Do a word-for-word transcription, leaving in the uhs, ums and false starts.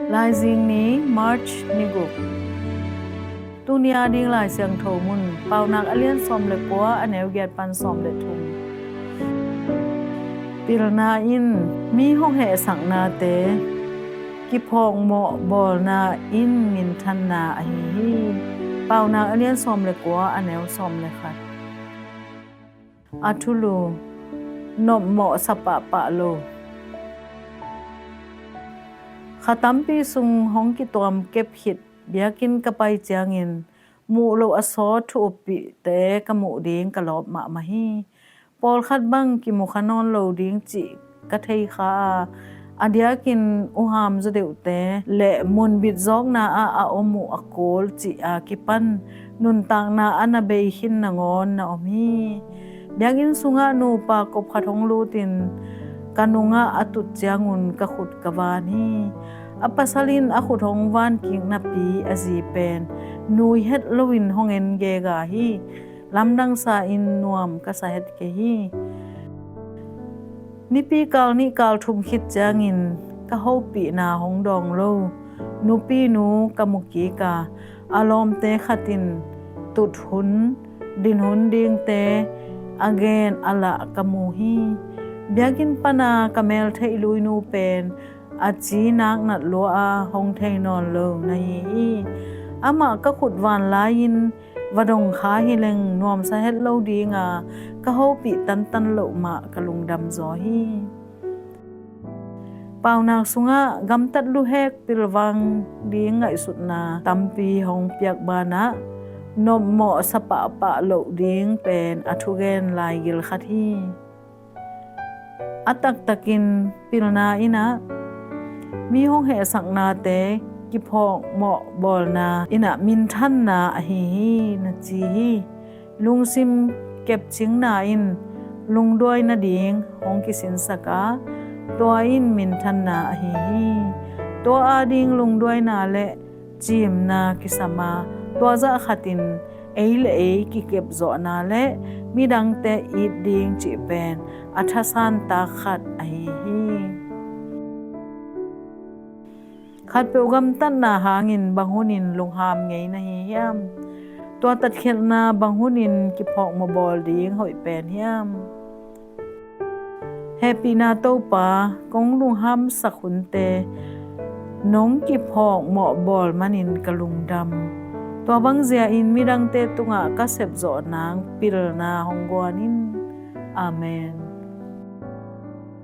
Laizing ni, March ni guk. Tuni a ding Lai Siangtho mun, Paunak a lian sawm le kua, a neu giat pan sawm le thum. Pilna in mi hong hehsaknate kiphawkmawh bawlna in minthanna ahi hi. Paunak a lian sawm le kua, a neu sawm le khat. A thulu, nopmawh sa pahpah lo. Kha tampi sung hong kituam kep khit biakinn ka pai ciangin muh loh a sawt thu uppihte ka muh ding ka lawp mahmah hi. Pawlkhat bang kimukha nawn lo ding cih ka thei kha a, a diakin uham zaw deuhte le munbit zawkna ah a om uh a kul cih a kipan nuntakna a na bei khin nangawn na om hi. Biakinn sungah nupa kop khat hong lutin ka nungah a tut ciangun ka khut ka van hi. A pasal in a khut hong van kik napi a zi pen nui het loin hong en gega hi. Lamdang sa in nuam ka sa het kei hi. Nipi kal nih kal thum khit ciangin ka hopihna hong dawng lo nupinu ka mu kik a, a lawmte khat in tut hun, din hun dingte a gen a lah ka mu hi. Biakinn pana ka meltheih luinu pen a ci nak nat lua a hong thei nawn lo na hi hi. Amah ka khut van lai-in va dong kha hi leng nuamsa het lo dinga ka hopih tantan loh mah ka lungdam zaw hi. Paunak sungah gamtat luhek pilvang ding ngaihsutna tampi hong piak banah nopmawh sa pahpah loh ding pen a thugen laigil khat hi. A taktakin pilna in ah mi hong hehsaknate kiphawkmawh bawlna in ah minthanna ahi hi na ci hi. Lungsim kepcingna in lungduai nading hong kisinsak a, tua in minthanna ahi hi. Tua ading lungduaina le cimna kisam a, tua zah khatin ei le ei kikepzawhna le midangte it ding cih pen a thasantak khat ahi hi. Khatpeuh gamtatna hangin bang hunin lungham ngei na hi hiam? Tua tatkhialhna bang hunin kiphawkmawh bawl ding hoih pen hiam? Hehpihna Topa, kong lunghamsak hunte nong kiphawkmawh bawl manin ka lungdam. Tua bangzia in midangte tungah ka sepzawh nang pilna hong guan in. Amen.